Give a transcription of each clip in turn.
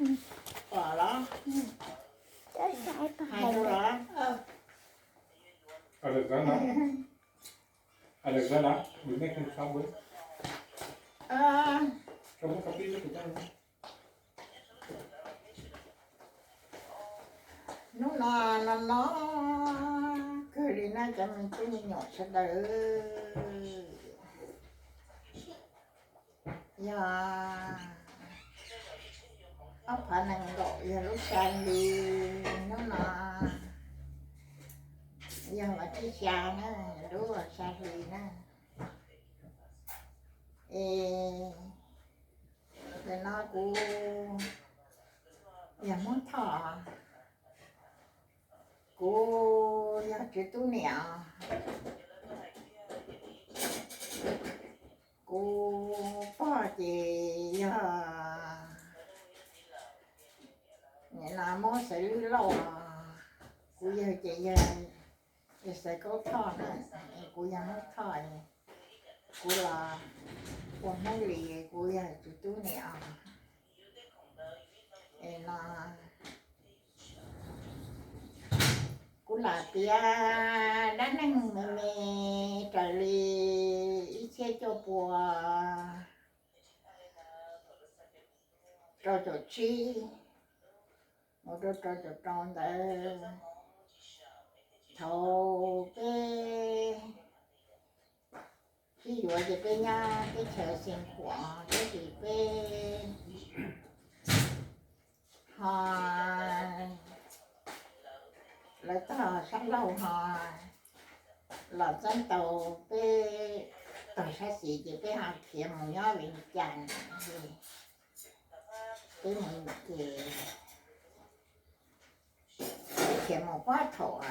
Pom los? Hais rau los? Alexandra, Alexandra, you making trouble? Hnub no no no kawg li na cov me tub me nyuam sawv daws. Yog ob phav nees nkaum yog lub xya hli, hnub no yog vas thib xya na, lub xya hli na. Es ntawm no kuv yog Hmoob Thoj, kuv yog Tswv Tub niam, kuv pog ces yog nim no Mob Xaiv Lwb Lauj, kuv yawg ces yog Xaiv Kaub Thoj na, kuv yog Hmoob Thoj, kuv los ua Hmoob Lis, kuv yog Tswv Tub niam. Es no kuv lam piav dab neeg me me raws li ib txhiab cuaj pua rau caum tsib mus rau rau caum rau ntawd. Thaum peb sib yuav ces peb nyob teb chaws Xeev Khuam, tab sis peb ho lawv tog sab laug ho los txeeb tau peb tog sab xis ces peb ho khiav mus nyob Vias Cas. Peb mus ces peb khiav mus puag thaum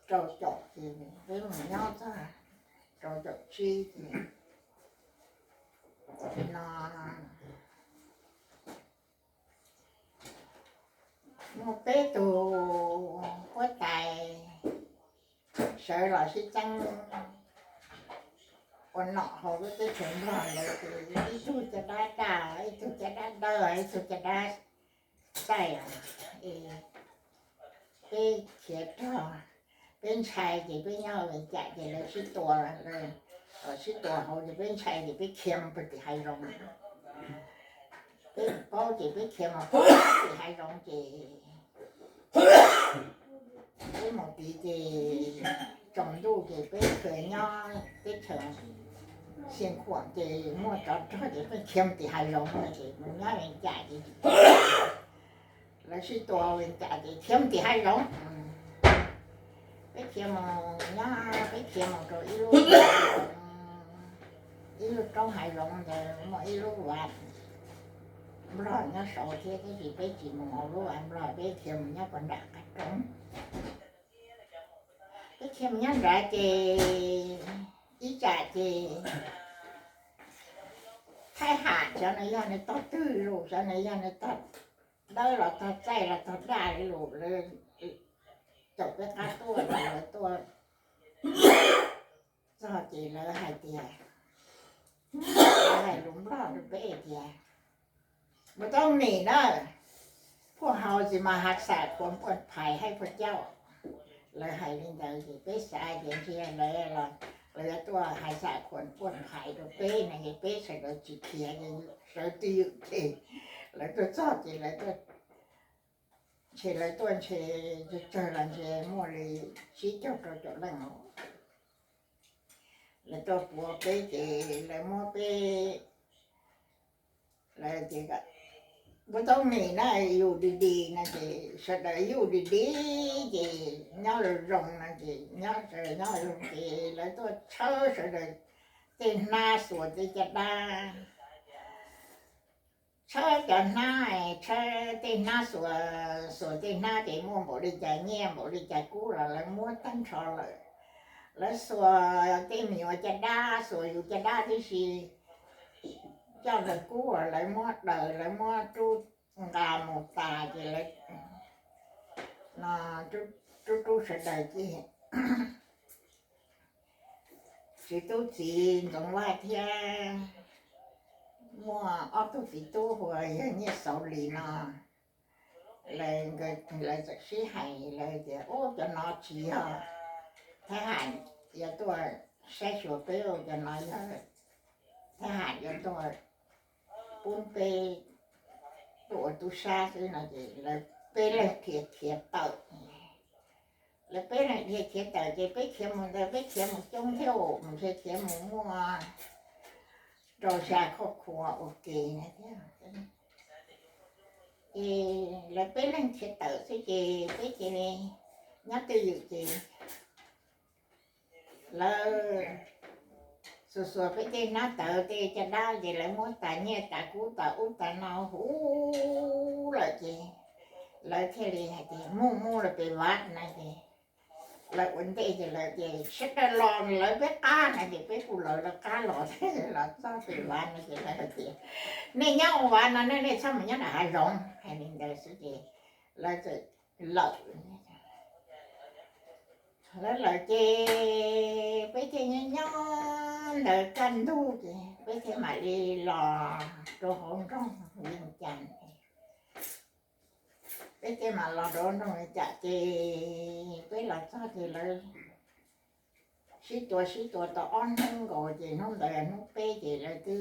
rau caum ces peb mus nyob txog rau caum tsib ces no muaj peb tug huab tais sawv los sib txeeb ua nom hauv lub teb chaws Nplog ntawd ces ib tug caj dab daj, ib tug caj dab dawb, ib tug caj dab txaij. Es peb khiav rog, peb ntshai ces peb nyob Vias Cas ces lawv sib tua, lawv sib tua hauv ces peb ntshai ces peb khiav mus pem tim hav zoov. Peb paub ces peb khiav mus pem tim hav zoov ces peb mus tid ces tsaus ntuj ces peb khiav nyob teb chaws Xeev Khuam ces muaj tsov rog ces peb khiav mus tim hav zoov no ces mus nyob Vias Cas ces lawv sib tua Vias Cas ces khiav mus tim hav zoov. Peb khiav mus nyob, peb khiav mus rau ib lub, ib lub roob hav zoov ntawd muaj ib lub vas Nplog nyob saud thiab, tab sis peb tsis mus hauv lub vas Nplog, peb khiav mus nyob puag nram qab roob. Peb khiav mus nyob nrad ces ib tsam ces thaib ham xyov nws yog nws tog twg lus, xyov nws yog nws tog dawb los tog txaij los tog daj li lus, lawv caum peb qab tuaj, lawv tuaj txog ces lawv hais tias, lawv hais lus Nplog rau peb tias, Mùa đông này đó, phù hợp gì mà hạt xạ khuẩn khuôn vải hay phù châu. Lawv hais li ntawd ces peb xav tias ntshe lawv, lawv yuav tuaj hais xạ khuẩn khuôn vải rau peb no ces peb sawv daws tsis khiav, sawv twj ywm ces lawv tuaj txog ces lawv tuaj, ntshe lawv tuaj ntshe tsawg tsawg los ntshe muaj li tsib caug rau caum leej os. Lawv tuaj puav peb ces lawv muab peb, lawv tias, Mùa đông này đó, yu di di no ces sawv daws yu di di ces nyob zoo zoo no ces nyob sawv daws nyob zoo ces lawv tuaj tshawb sawv daws tej hnab xuas tej caj dab, tshawb cov hnab, tshawb tej hnab xuas, xuas tej hnab ces muaj npaum li cas nyiaj npaum li cas kub los lawv muab tag nrho lawm. Lawv xuas tej me nyuam caj dab, xuas yus caj dab tib si, coj ntawm kub uas lawv muab daws, lawv muab rub nqa mus tas ces lawv no rub rub sawv daws ces Tswv Tub txiv Ntxoov Vaj thiab muaj ob tug txiv tub hu ua yawg Nyiaj Xauv Lis no, lawv txawm sib hais lawv tias, Ub, cov no tsis yog thab ham yuav tuaj saib xyuas peb, cov no yog thab ham yuav tuaj pub peb tuaj ua tub sab xwb no ces lawv peb leeg khiav khiav tawm. Lawv peb leeg khiav khiav tawm ces peb khiav mus ntawd peb khiav mus coob thiab, mus khiav khiav mus muaj rau xya khoj khua ua ke na thiab. Ces lawv peb leeg khiav tawm xwb ces peb cia li nyob twj ywm ces lawv xuas xuas peb tej hnab tawv tej caj dab ces lawv muab tas nyiaj tas kub tas ub tas no huv lawm ces lawv thiaj li hais tias, Mus, mus lawm pem vav no ces lawv ua ntej ces lawv tias, Sawv daws los lawv peb qab no ces peb kuj lawv lawv qab los, los txog pem vav no ces lawv hais tias, Nej nyob ua vav no nej, nej txhob mus nyob nram hav zoov. Hais li ntawd xwb ces lawv txawm lawm. Lawv lawm ces peb thiaj nyob nyob ntawd kaj ntug ces peb thiaj mam li los rau hauv nroog Vias Cas. Peb thiaj mam los rau nroog Vias Cas ces peb los txog ces lawv sib tua sib tua tau ob hnub nkaus ces hnub ntawd hnub peb ces lawv twb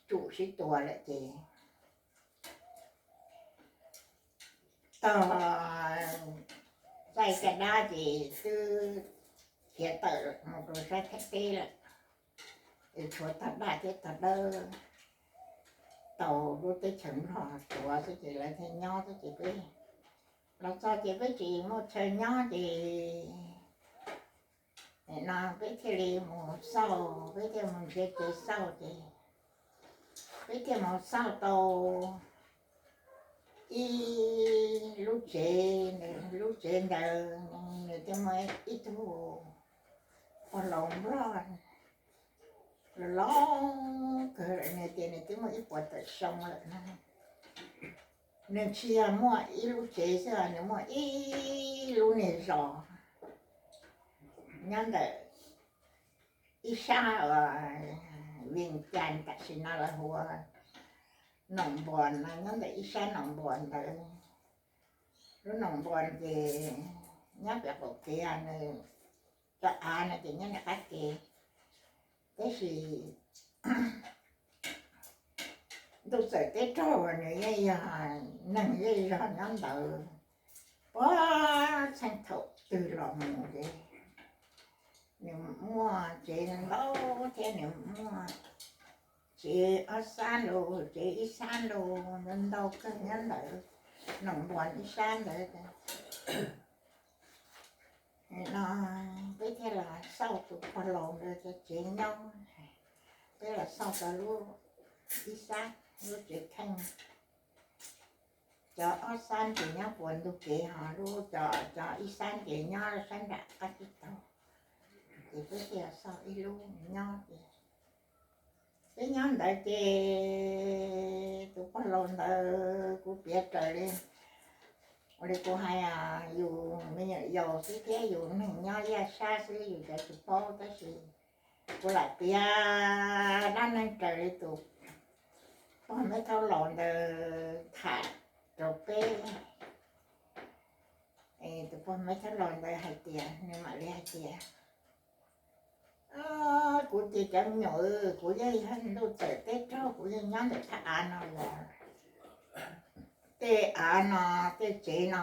tsum sib tua lawm ces tog txaij caj dab ces twb khiav tawm mus rau sab Thaib teb lawm. Es tshuav tog Daj thiab tog Dawb tau lub teb chaws Nplog tuav xwb ces lawv thiaj nyob xwb ces peb los txog ces peb tsis muaj chaw nyob ces no peb thiaj li mus xauj, peb thiaj mus nrhiav kev xauj ces peb thiaj mus xauj tau ib lub tsev, lub tsev ntawd nws thiaj muaj ib tug pog laus Nplog los kawg nws tias nws twb muaj ib puas tawm xyoo lawm na. Nws tsis yog muaj ib lub tsev xwb, nws muaj ib lub niag zos nyob ntawm ib sab Vias Cas tam sim no lawv hu ua Noom Npos no, nyob ntawm ib sab Noom Npos ntawd. Lub Noom Npos ces nyob pem qaum kev, nws cov av no ces nyob nram qab kev. Tab sis ntuj txawm teb raug nws yeej yog neeg zej zog nyob ntawd puag txheej thaum twg los mus ces nws muaj tsev ntau thiab nws muaj tsev ob sab lus, tsev ib sab lus, ntau ntau kawg nyob ntawd, Noom Npos ib sab ntawd. No peb thiaj los xauj tus pog laus ntawd cov tsev nyob, peb los xauj tau lub ib sab, lub tsev kheej. Cov ob sab ces nyob puas ntug kev, ho lub, cov ib sab ces nyob sab nram qab tsib taug. Ces peb thiaj xauj ib lub nyob ces peb nyob ntawd ces tus pog laus ntawd kuv piav raws li, ua li kuv hais, yus me nyuam yaus xwb thiab yus neeg nyob ib sab xwb yus cov tsis paub, tab sis kuv lam piav dab neeg raws li tus pog me thaub laus ntawd tham rau peb. Tus pog me thaub laus ntawd hais tias, nws mam li hais tias, Kuv ces cov me nyuam, kuv yeej yog ntuj txawm teb raug kuv yeej nyob ntawm thaj av no los, tej av no, tej tsev no,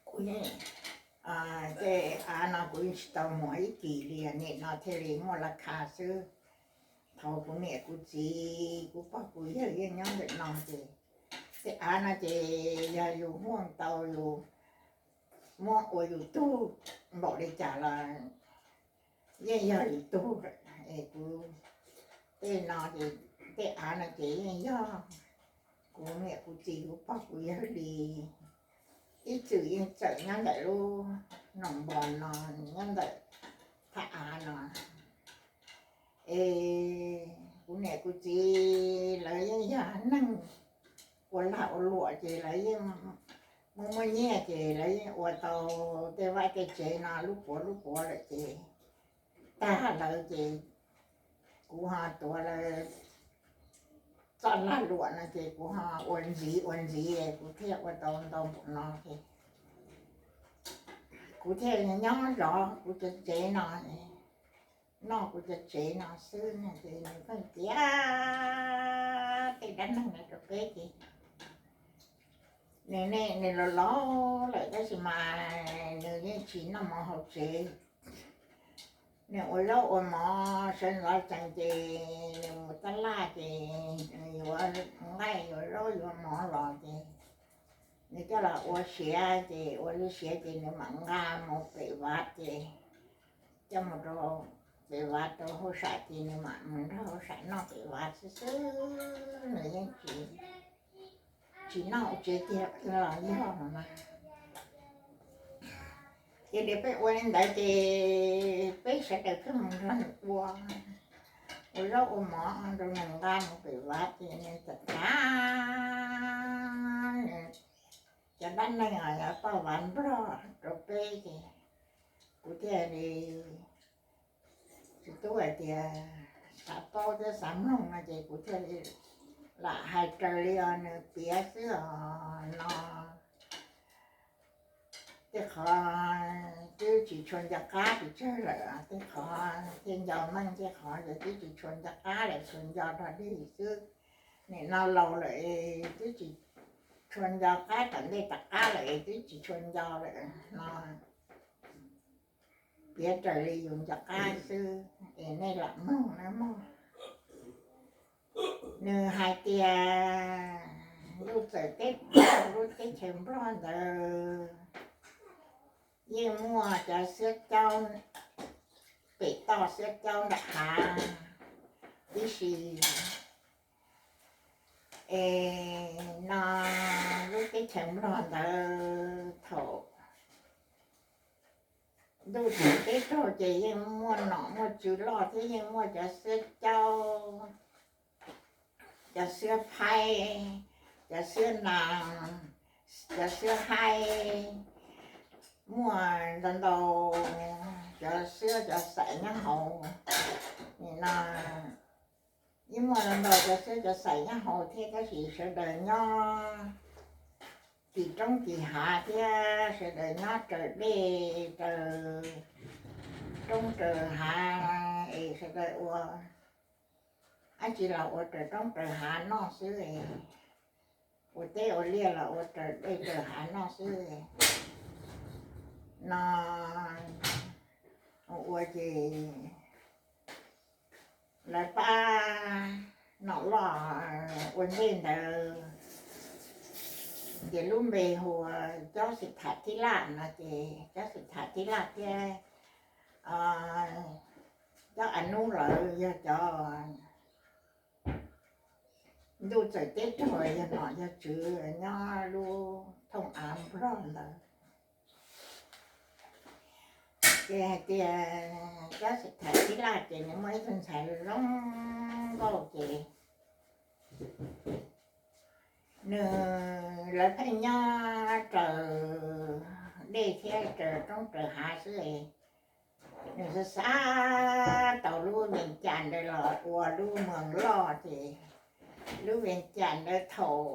kuv yeej, tej av no kuv yeej tsis tau muag ib kis li, nim no thiaj li muaj laj kha xwb. Thaum kuv niam kuv txiv kuv pog kuv yawg yeej nyob ntawm no ces tej av no ces yog yus muaj tau, yus muab ua yus tug npaum li cas los yeej yog yus tug. Es kuv, tej no ces, tej av no ces yeej yog kuv niam kuv txiv kuv pog kuv yawg li. Ib txwm yeej txawm nyob ntawm lub Noom Npos no, nyob ntawm thaj av no. Es kuv niam kuv txiv lawv yeej yog neeg ua lag ua luam ces lawv yeej muaj muaj nyiaj ces lawv yeej ua tau tej vaj tej tsev no lub puav lub puav lawm ces tag lawv ces kuv ho tuav lawv txoj lag luam no ces kuv ho ua ntxiv ua ntxiv kuv thiaj ua tau ntau npaum no ces kuv thiaj nyob zov kuv cov tsev no, noj kuv cov tsev no xwb no ces nws pheej piav tej dab neeg no rau peb ces nws ne nws los laus lawm tab sis mas nws yeej tsis noj mov hauv tsev. Nws ua zaub ua mov sawv ntxov tsees ces nws mus tab laj ces nws yuav nqaij yuav zaub yuav mov los ces nws coj los ua siav ces ua li siav ces nws mam nqa mus pem vav ces coj mus rau pem vav rau hauj sam ces nws mam mus nrog hauj sam noj pem vav xwb xwb. Nws yeej tsis, tsis noj hauv tsev tiag los yog no na. Ces peb ua li ntawd ces peb sawv daws pheej mus nrog nws ua, ua zaub ua mov rau nws nqa mus pem vav ces nws txawm tham cov dab neeg uas yog paj vav nplog rau peb ces kuv thiaj li tsis tub hais tias xav paub thiab xav mloog no ces kuv thiaj li lam hais raws li os nws piav xwb os no. Tej qhov twb tsis tshua nco qab pes tsawg lawm, tej qhov thiaj nco meej, tej qhov ces twb tsis tshua nco qab lawm, tsuas nco rog dig xwb. Nim no laus lawm es twb tsis tshua nco qab, tom ntej tom qab lawm es twb tsis tshua nco lawm no. Piav raws li yus nco qab xwb es nej lam mloog na mog. Nws hais tias lub txawm teb, lub teb chaws Nplog ntawd yeej muaj cov xiab caub pem toj xiab caub nram hav tib si. Es no lub teb chaws Nplog ntawd thaum ntuj teb raug ces yeej muaj nom muaj tswv loj thiab yeej muaj cov xiab caub, cov xiab phaib, cov xiab nas, cov xiab haib, muaj ntau ntau cov xiab cov xaim nyob hauv. Nim no yeej muaj ntau ntau cov xiab cov xaim nyob hauv thiab tab sis sawv daws nyob tim roob tim hav thiab sawv daws nyob raws dej raws roob raws hav es sawv daws ua dab tsi los ua raws roob raws hav noj xwb, ua teb ua liaj los ua raws dej raws hav noj xwb no. Ua ces lawv pab nom loj ua ntej ntawd ces lub npe hu ua Cob Xwm Tham Thib Laj no ces Cob Xwm Tham Thib Laj thiab Cob A Nub lawv yog cov ntuj txawm teb raug yog nom yog tswv nyob lub thooj av Nplog ntawd. Ces hais tias Cob Xwm Tham Thib Laj ces nws muaj ib tug ntxhais zoo nkauj ces nws, lawv pheej nyob raws dej thiab raws roob raws hav xwb. Nws xav xav tau lub Vees Cas ntawd los ua lub moos loj ces lub Vees Cas ntawd thaum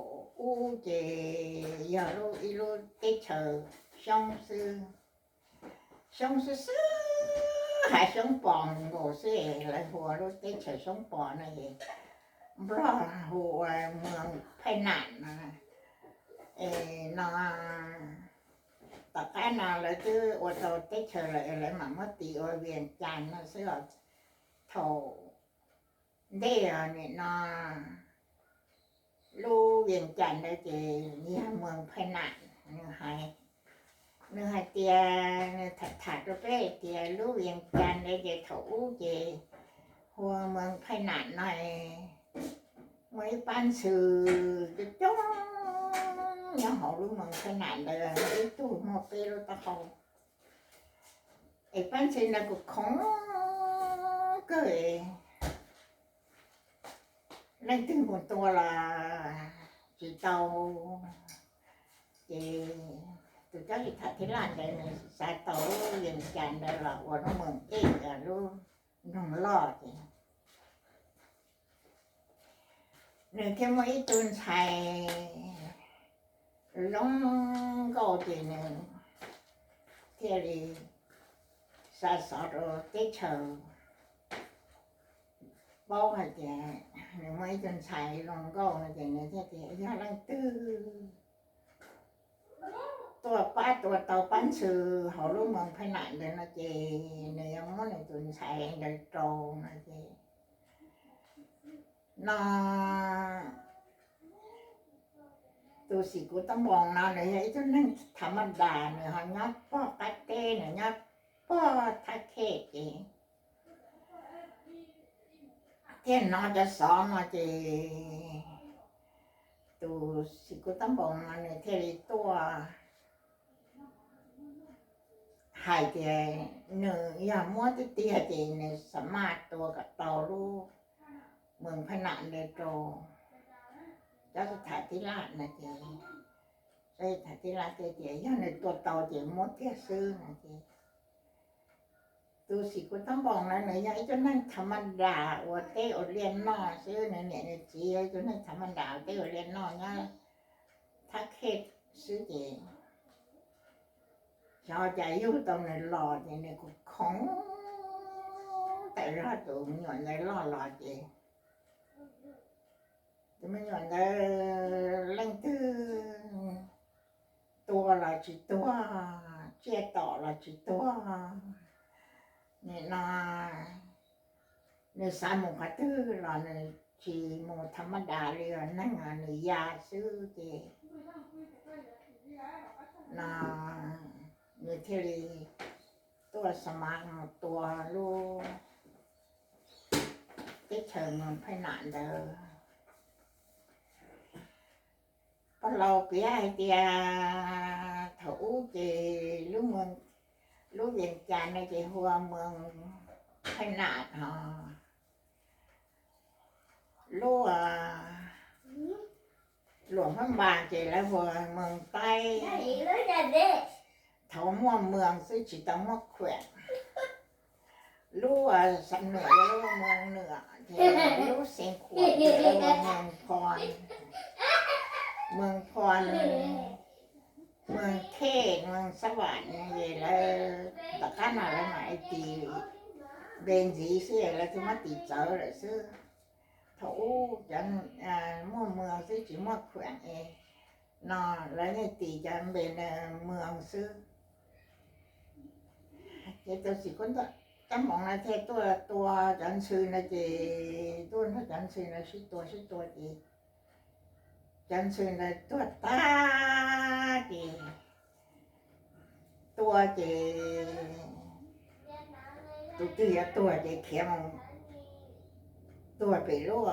ub ces yog lub, ib lub teb chaws xyoob xwb, xyoob xwb xwb, hav xyoob pos nkaus xwb, lawv hu ua lub teb chaws xyoob pos no es Nplog hu ua moos Phaij Nam no. Es no tom qab no lawv twb ua tau teb chaws lawm es lawv mam muab tis ua Vees Cas no xwb os. Thaum ntej os nim no lub Vees Cas ntawd ces yog moos Phaij Nam. Nws hais, nws hais tias, nws tham tham rau peb hais tias lub Vees Cas ntawd ces thaum ub ces hu ua moos Phaij Nam no, muaj ib pab ntxhw coob coob nyob hauv lub moos Phaij Nam ntawd, ib tug muaj peb lub taub hau. Es pab ntxhw ntawd kuj khoov kawg, leej twg mus tua los tsis tau. Ces tus Cob Xwm Tham Thib Laj ntawd nws xav tau lub Vees Cas ntawd los ua lub moos ej, lub nroog loj ces nws thiaj muaj ib tug ntxhais zoo nkauj ces nws thiaj li xa xov rau teb chaws paub hais tias nws muaj ib tug ntxhais zoo nkauj no ces nws thiaj tias yog leej twg tuaj pab tua tau pab ntxhw hauv lub moos Phaij Nam ntawd no ces nws yuav muab nws tus ntxhais ntawd rau no ces no tus Xim Kuv Tob Npoos no nws yog ib tug neeg tham maj das, nws ho nyob pog qab teb, nws nyob pog thab khej ces thiaj hnov cov xov no ces tus Xim Kuv Tob Npoos no nws thiaj li tuaj hais tias nws yog muab tiag tiag ces nws xa maj tua kom tau lub moos Phaij Nam ntawd rau Cov Xib Tham Tib Laj no ces, Cov Xib Tham Tib Laj thiaj tias yog nws tua tau ces muab kiag xwb no ces tus Xim Kuv Tob Npoos no nws yog ib tug neeg tham maj das ua teb ua liaj noj xwb, nws niam nws txiv yog ib tug neeg tham maj das ua teb ua liaj noj nyob thab khej xwb ces xyov cas yug tau nws los ces nws kuj khoov tawm zog tus me nyuam ntawd loj los ces tus me nyuam ntawd leej twg tua los tsis tuag, tsiaj tom los tsis tuag, nim no nws xav mus qhov twg los nws tsis mus tham maj das li os, neeg nws ya xwb ces no nws thiaj li tuaj xa maj mus tua lub teb chaws moos Phaij Nam ntawd. Pog laus piav hais tias thaum ub ces lub Vees Cas no ces hu ua moos Phaij Nam hos lub Luam Phab Npas ces lawv hu ua moos Taib. Thaum muaj moos xwb tsis tau muaj khuam. Lub Xam Nuam lawv hu ua moos Nuam, ces lub Xeev Khuam ces lawv hu ua moos Phon, moos Phon, moos Khej, moos Xab Vam no es lawv tom qab no lawv mam li tis npe ntxiv xwb, lawv thiaj muab tis txawv lawm xwb. Thaum ub cov muaj moos xwb tsis muaj khuam es no lawv yeej tis cov npe moos xwb. Ces tus Xim Kuv Tob Npoos no thiaj tuaj tua cov ntxhw no ces tuaj nrog cov ntxhw no sib tua sib tua ces cov ntxhw ntawd tuag tag ces tua ces tus twg yuav tuag ces khiav mus tuag pem lub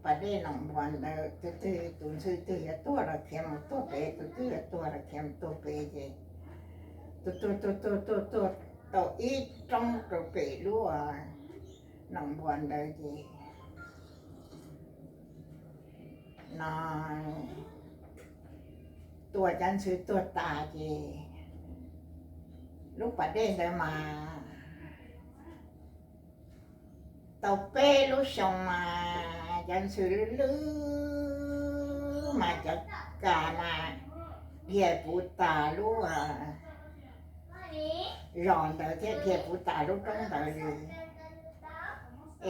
pas dej Noom Npuas ntawd, tus twg tus ntxhw twg yuav tuag los khiav mus tuag pem, tus twg yuav tuag los khiav mus tuag pem ces tus tuag tuag tuag tuag tuag tau ib roob rau pem lub Noom Npuas ntawd ces no tua cov ntxhw tuag tas ces lub pas dej ntawd mas tau peb lub xyoo mas cov ntxhw lwj lwj mas cov kas mas dhia puv tas lub zos ntawd thiab dhia puv tas lub roob ntawd li.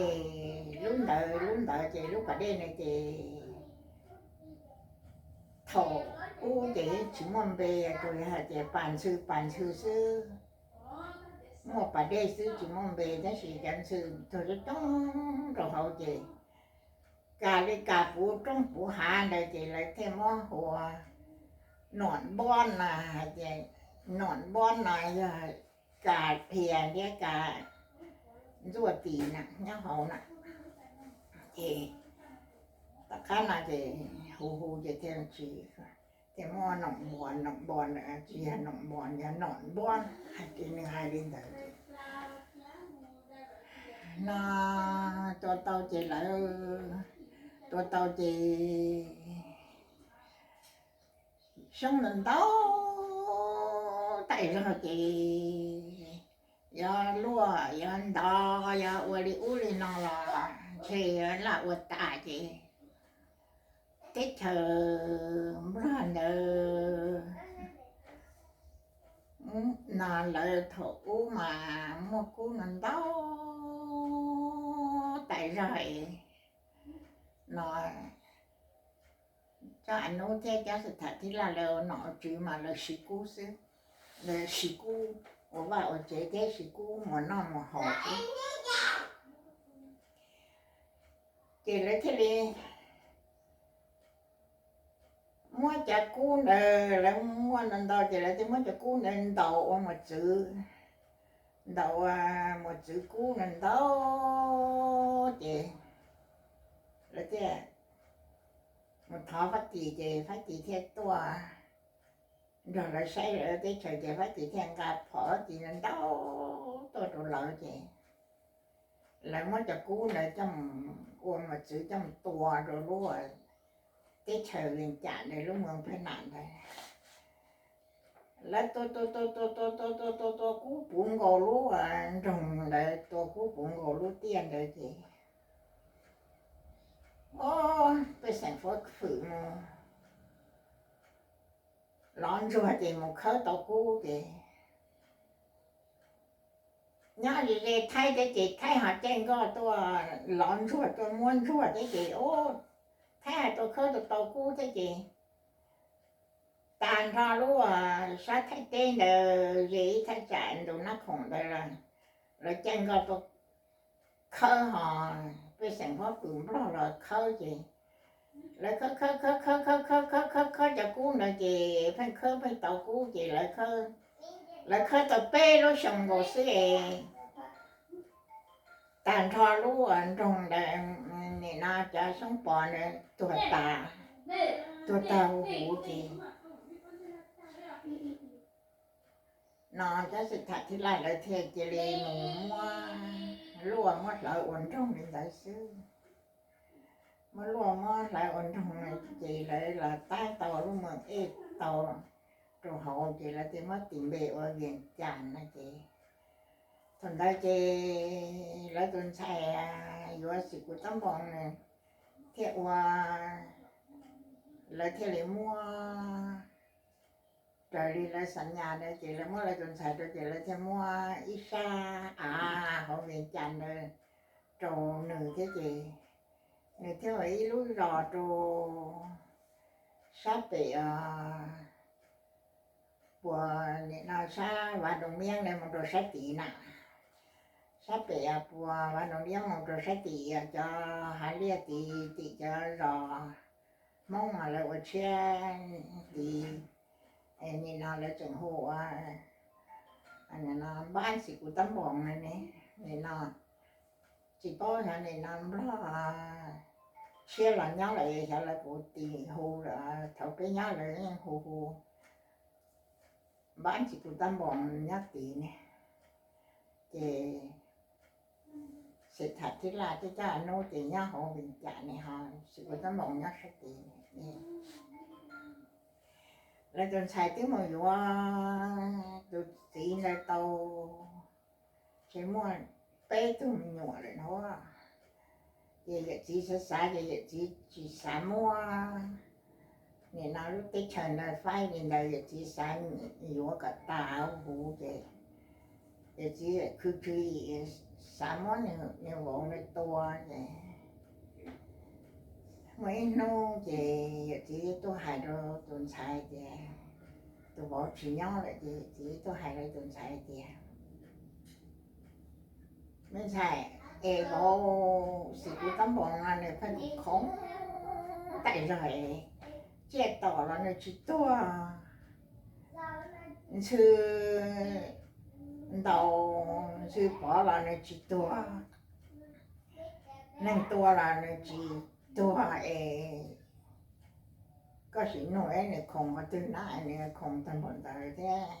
Es lub ntawd lub ntawd ces lub pas dej ntawd ces thaum ub ces yeej tsis muaj npe, tsuas yog hais tias pas ntxhw pas ntxhw xwb, muaj pas dej xwb tsis muaj npe, tab sis cov ntxhw tuag coob coob rau hauv ces kas li kas puv roob puv hav ntawd ces lawv thiaj muab hu ua Nuam Npob no, hais tias Nuam Npob no yog kas dhia thiab kas ntxuaj tis na nyob hauv na. Ces tom qab no ces hu hu ces thiaj tsis, thiaj muab Noom Npuas, Noom Npuas ntawd tsis yog Noom Npuas, yog Nuam Npob, hais tias nws hais li ntawd ces no tua tau ces lawv tua tau ces xyoo ntau ntau taim zog ces yuav luaj yuav ntov yuav ua li ub li no los ntshe yuav laj ua tas ces teb chaws Nplog ntawd no lawv thaum ub mas muaj kub no ntau tais zog no. Cov Anuj thiab cov Xes Thas Thib Laj lawv ua nom ua tswv mas lawv siv kub xwb, lawv siv kub ua vaj ua tsev thiab siv kub mus noj mus haus xwb. Ces lawv thiaj li muab cov kub ntawd, lawv muaj ntau ntau ces lawv thiaj muab cov kub ntawd ntaus ua mos txwv, ntaus ua mos txwv kub ntawd ntau ces lawv thiaj mus thov Fab Kis ces Fab Kis thiaj tuaj nrog lawv saib lawv teb chaws ces Fab Kis thiaj nqa phom Fab Kis ntau tuaj rau lawv ces lawv muab cov kub ntawd coj mus ua mos txwv coj mus tua rau lub teb chaws Vees Cas ntawd lub moos Phaj Nam ntawd. Lawv tua tua tua tua tua tua tua tua tua kub puv nkaus lub nroog ntawd, tua kub puv nkaus lub tiaj ntawd ces, o, pej xeem Fab Kis mus lov ntsuag ces mus khawb tau kub ces nyob ze ze Thaib thiab ces Thaib ho caij nkoj tuaj lov ntsuag tuaj muab ntsuag thiab ces, o, Thaib ho tuaj khawb tau tau kub thiab ces tag nrho lub sab Thaib teb ntawd ze ib thaj tsam ntu Nab Khoom ntawd lawv caij nkoj tuaj khawb ho pej xeem Fab Kis Nplog los khawb ces lawv khawb khawb khawb khawb khawb khawb khawb khawb khawb cov kub ntawd ces pheej khawb pheej tau kub ces lawv khawb tau peb lub xyoo nkaus xwb es tag nrho lub nroog ntawd, nim no cov Xyoob Pov ntawd tuag tas, tuag tag huv huv ces no cov Xes Thas Thib Laj lawv thiaj cia li mus muab luaj muab hlawv ua nroog li ntawd xwb. Muab luaj muab hlawv ua nroog ces lawv los tab tau lub moos Ej tau rau hauv ces lawv thiaj muab tis npe ua Vees Cas no ces thaum ntawd ces lawv tus ntxhais yuav Xis Kus Tab Npoos nws thiaj ua, lawv thiaj li muab raws li lawv xav nyas ntawd ces lawv muab lawv tus ntxhais rau ces lawv thiaj muab ib sab av hauv Vees Cas ntawd rau nws thiab ces nws thiaj ua ib lub zos rau sab pem puas nim no sab Vaj Doos Miab ntawd mus rau sab tid na, sab pem puas Vaj Doos Miab mus rau sab tid cov hav liaj tid tim cov zos Hmoob mas lawv ua tshiab tid, nim no lawv tseem hu ua Npab Xis Kus Tab Npoos ne. Nim no tsis paub xyov nim no Nplog tshiab los nyob lawm xyov lawv puas tis hu lawm, thaum peb nyob lawv yeej hu hu Npab Xis Kus Tab Npoos nyob tid ne. Ces Xes Thas Thib Laj thiab cov Anuj ces nyob hauv Vees Cas ne ho Xis Kus Tab Npoos nyob sab tid ne. Lawv tus ntxhais twb mus yuav tus txiv ntawd tau, ces muaj peb tug me nyuam lawm no. Ces yawm txiv xav xav ces yawm txiv tsis xav muab nim no lub teb chaws ntawd faib li ntawd, yawm txiv xav yuav kom tas huv ces yawm txiv khwv khwv xav muab nws vauv ntawd tua ces muaj ib hnub ces yawm txiv tuaj hais rau tus ntxhais tias, tus vauv tsis nyob lawm ces yawm txiv tuaj hais rau tus ntxhais tias, me ntxhais, es vauv Xis Kus Tab Npoos no nws pheej khoov tais zog, tsiaj tom los nws tsis tuag, ntxhw ntaus ntxhw pov los nws tsis tuag, neeg tua los nws tsis tuag es koj sim nug es nws khoov qhov twg na, nws khoov tag npaum ntawd thiab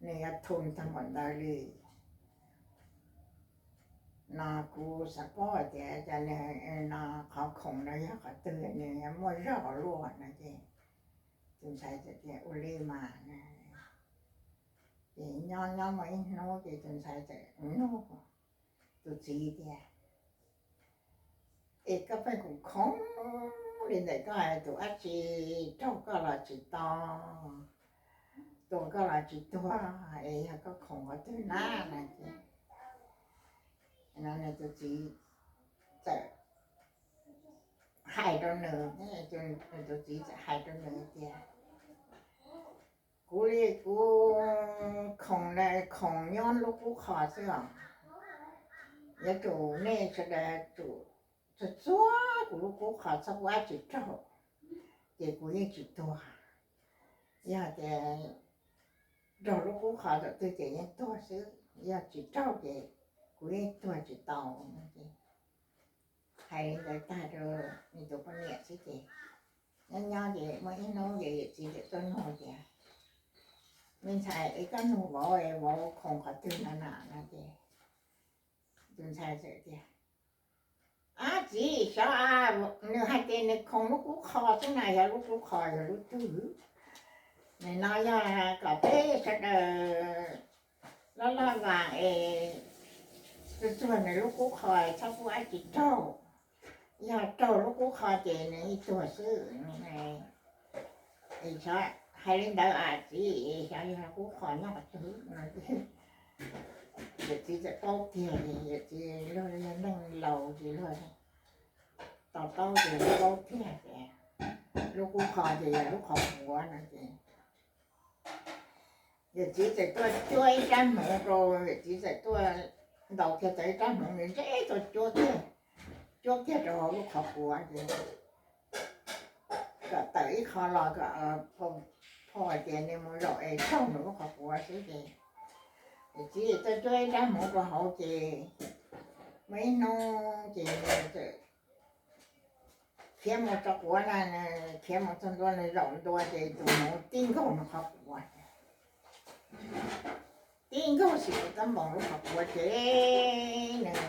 nws yuav thum tag npaum ntawd li. No kuv xav paub hais tias cas nws no qhov khoom no yog qhov twg, nws muaj zog luaj no ces tus ntxhais txawm tias ua li mas, ces nyob nyob muaj ib hnub ces tus ntxhais txawm nug tus txiv tias, es koj pheej khoov khoov Li ntawm koj tus dab tsi raug koj los tsis tau, tua koj los tsis tuag, es yog koj khoom qhov twg na? No ces, no nws tus txiv txawm hais rau nws, nws tus txiv txawm hais rau nws tias, kuv li kuv khoom, khoom nyob lub qub qho xwb os. Yuav tsum nej sawv daws tsum txuag txuag kuv lub qub qho, txhob pub dab tsi raug, ces kuv yeej tsis tuag. Yog tias raug lub qub qho thaum twg ces yeej tuag xwb, yog tsis raug ces kuv yeej tuag tsis tau. Hais li ntawd tag rau nws tus poj niam xwb ces nyob nyob ces muaj ib hnub ces yawm txiv txawm tuaj nug tias, me ntxhais, es koj nug vauv, vauv khoom qhov twg no na? No ces tus ntxhais txawm tias, ab txiv, xyov, nws hais tias nws khoom lub qub qho xwb na, yog lub qub qho yog lub twg? Nim no yog kom peb sawv daws loj loj vas es txuag txuag nws lub qub qho, txhob pub dab tsi raug. Yog raug lub qub qho ces nws yeej tuag xwb. Hais li ntawd a txiv, xyov yog qub qho nyob qhov twg no. Yawm txiv txawm paub tiag, yawm txiv luag yog neeg laus ces luag to taub ces luag paub tiag tias lub qub qho ces yog lub qhov quav no ces yawm txiv txawm tuaj cuab ib rab hmuv rau, yawm txiv txawm tuaj ntaus kiag tau ib rab hmuv, nws ntseb tuaj cuab kiag, cuab kiag rau hauv lub qhov quav ces kom tawm ib qho los kom phau hais tias nws mus zaum es raug nws lub qhov quav xwb ces yawm txiv tuaj cuab ib rab hmuv rau hauv ces muaj ib hnub ces nws txawm khiav mus txog quav na, khiav mus txog ntua nws zaum ntua ces tus hmuv tib nkaug nws qhov quav, tib nkaug xim tus tab npoos lub qhov quav ces nws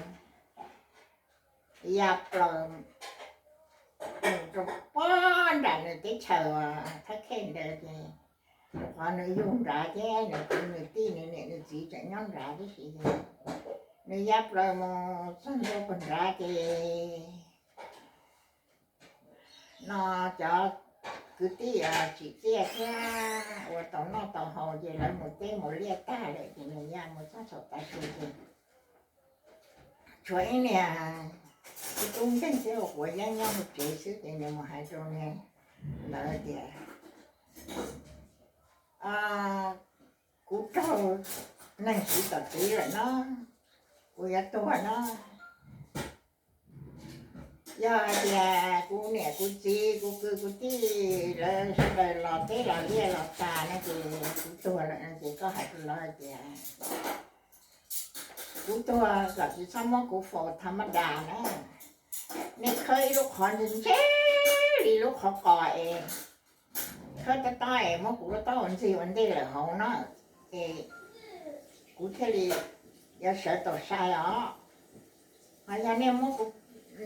ya plaws mus rau pob nram nws teb chaws thab khej ntawd ces qhov nws yug nrad thiab nws kwv nws tij nws niam nws txiv tseem nyob nrad tib si ces nws ya plaws mus txog ntua puag nrad ces no cov kwv tij tsim txiaj thiab uas tau noj tau haus ces lawv mus teb mus liaj tag lawm ces nws ya mus txog saum tav su ces tshuav ib niag tub nkeeg thiab quav yeeb nyob hauv tsev xwb ces nws mus hais rau niag ntawd tias, kuv raug neeg siv tom txiv lawm no, kuv yuav tuag no. Yog hais tias kuv niam kuv txiv kuv kwv kuv tij lawv sawv daws los teb los liaj los tas no ces kuv tuag lawm no ces koj hais rau lawv hais tias kuv tuag kom tsis txhob muab kuv faus tham mab das na. Nej khawb ib lub qhov ntse ntse li lub qhov qos es khawb tob tob es muab kuv lub taub hau ntxig ua ntej lawm hauv no es kuv thiaj li yuav sawv tau sai os. Ho yog nej muab kuv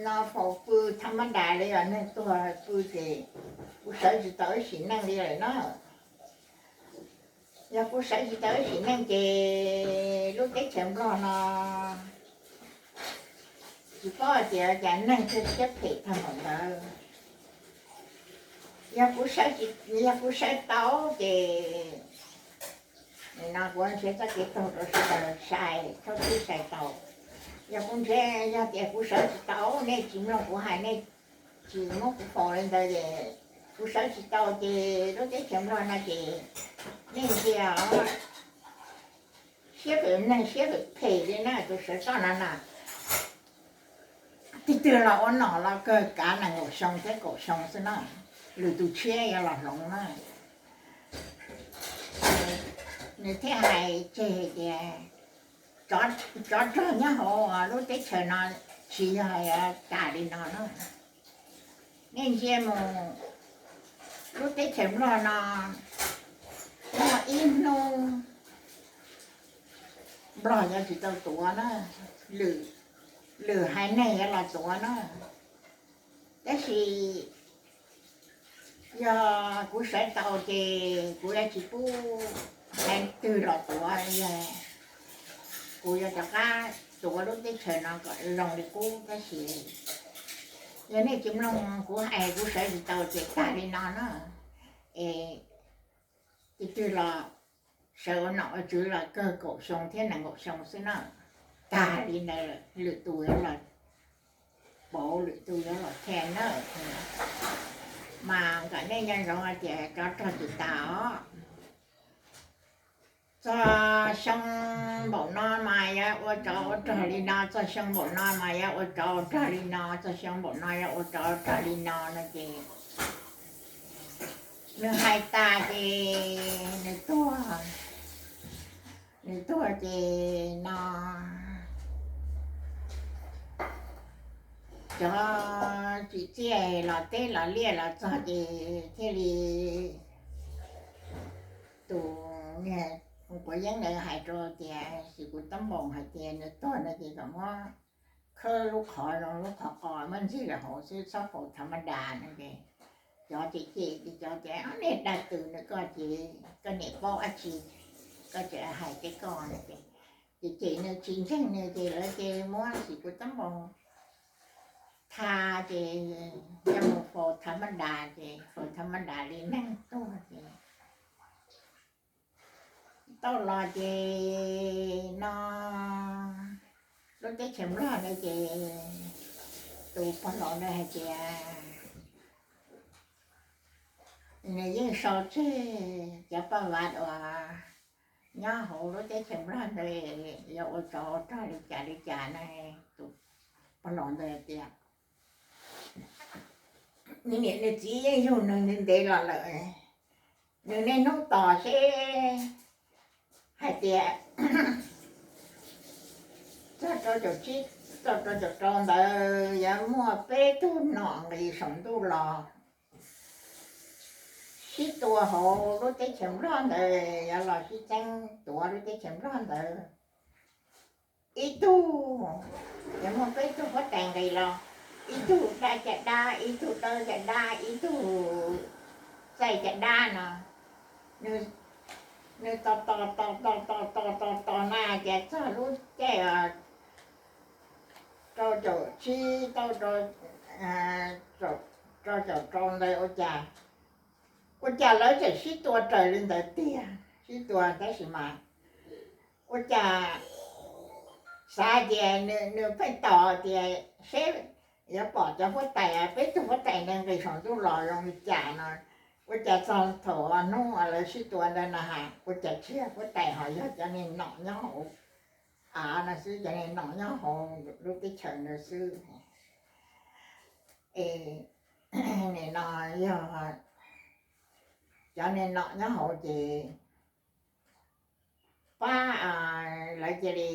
no faus pw tham mab das li os, neeg tuag pw ces kuv sawv tsis tau ib sim neej li lawm na. Yog kuv sawv tsis tau ib sim neej ces lub teb chaws Nplog no tsis paub hais tias cas neeg thiaj siab phem tag npaum ntawd. Yog kuv sawv tsis, yog kuv sawv tau ces nim no kuv nrhiav txoj kev taug rau sawv daws sai thaub tib sai tau. Yog kuv nrhiav, yog tias kuv sawv tsis tau, nej tsis mloog kuv hais, nej tsis muab kuv faus li ntawd ces kuv sawv tsis tau ces lub teb chaws Nplog no ces nej ntsia os, siab phem neeg siab phem phem li na, tus sawv toj no na. Tig twg los ua nom los kawg kav nees nkaum xyoo thiab kaum xyoo xwb na, lwm tus tshiab yuav los hloov na. Nws thiaj hais tseg hais tias, tsov rog nyob hauv lub teb chaws no tsis yog tas li no na. Nej ntsia mus, lub teb chaws Nplog no muaj ib hnub Nplog yuav tsis tau tuav na, lwm, lwm haiv neeg yuav los tuav na. Tab sis yog kuv sawv tau ces kuv yuav tsis pub haiv twg los tuav, kuv yuav rov qab tuav lub teb chaws no kom zoo li qub. Tab sis Yog nej tsis mloog kuv hais, kuv sawv tsis tau ces tag li no na. Es tus twg los sawv ua nom ua tswv los kawg kaum xyoo thiab nees nkaum xyoo xwb na. Tag li ntawd lwm tus yuav los pauv, lwm tus yuav los them na. Mas kom nej nco ntsoov hais tias tsov rog tsis tas os. Txog xyoo npaum no mas yuav ua tsov ua rog li no, txog xyoo npaum no mas yuav ua tsov ua rog li no, txog xyoo npaum no yuav ua tsov ua rog li no no ces nws hais tas ces nws tuag. Nws tuag ces no cov tsim txiaj los teb los liaj los txog ces thiaj li tus niag quav yeeb ntawd hais rau tias, Xis Kuv Tab Npoos hais tias nws tuag no ces kom muab khawb lub qhov zoo, lub qhov qos muab ntxig lawm hauv xwb, txhob faus thav mab das no ces cov cem cem ces cov tias, Niag dag twm no koj ces koj niam paub dab tsi, koj tseem hais tej koj no ces cem cem nws tsis ntseeg nws ces lawv ces muab Xis Kuv Tab Npoos tha ces coj mus faus thav mab das ces faus thav mab das li neeg tuag ces tau los ces no lub teb chaws Nplog ntawd ces tus pog laus ntawd hais tias nws yeej sau tseg cov paj vav uas nyob hauv lub teb chaws Nplog ntawd yuav ua tsov ua rog li cas li cas na. Tus pog laus ntawd hais tias nws niam nws txiv yeej yug nws ntev ntev los lawm, nws niaj hnub tos seb hais tias txog rau caum tsib, txog rau caum rau ntawd yuav muaj peb tug nom nqis saum ntuj los sib tua hauv lub teb chaws Nplog ntawd, yuav los sib txeeb tuav lub teb chaws Nplog ntawd. Ib tug, yuav muaj peb tug huab tais nqis los, ib tug daj caj dab, ib tug dawb caj dab, ib tug txaij caj dab no. Nws tos tos tos tos tos tos tos tos na ces txog lub caij rau caum tsib tau rau caum rau ntawd ua cas, ua cas lawv tseem sib tua raws li ntawd tiag, sib tua tab sis mas ua cas xav tias nws pheej tos tias seb yuav pom cov huab tais, peb tug huab tais ntawd nqis saum ntuj los zoo li cas no. Ua cas txog thaum hnub uas lawv sib tua ntawd no ha, ua cas tsis yog huab tais ho yog cov niag nom nyob hauv av no xwb, cov niag nom nyob hauv lub teb chaws ntawd xwb. Es nim no yog cov niag nom nyob hauv ces pab lawv cia li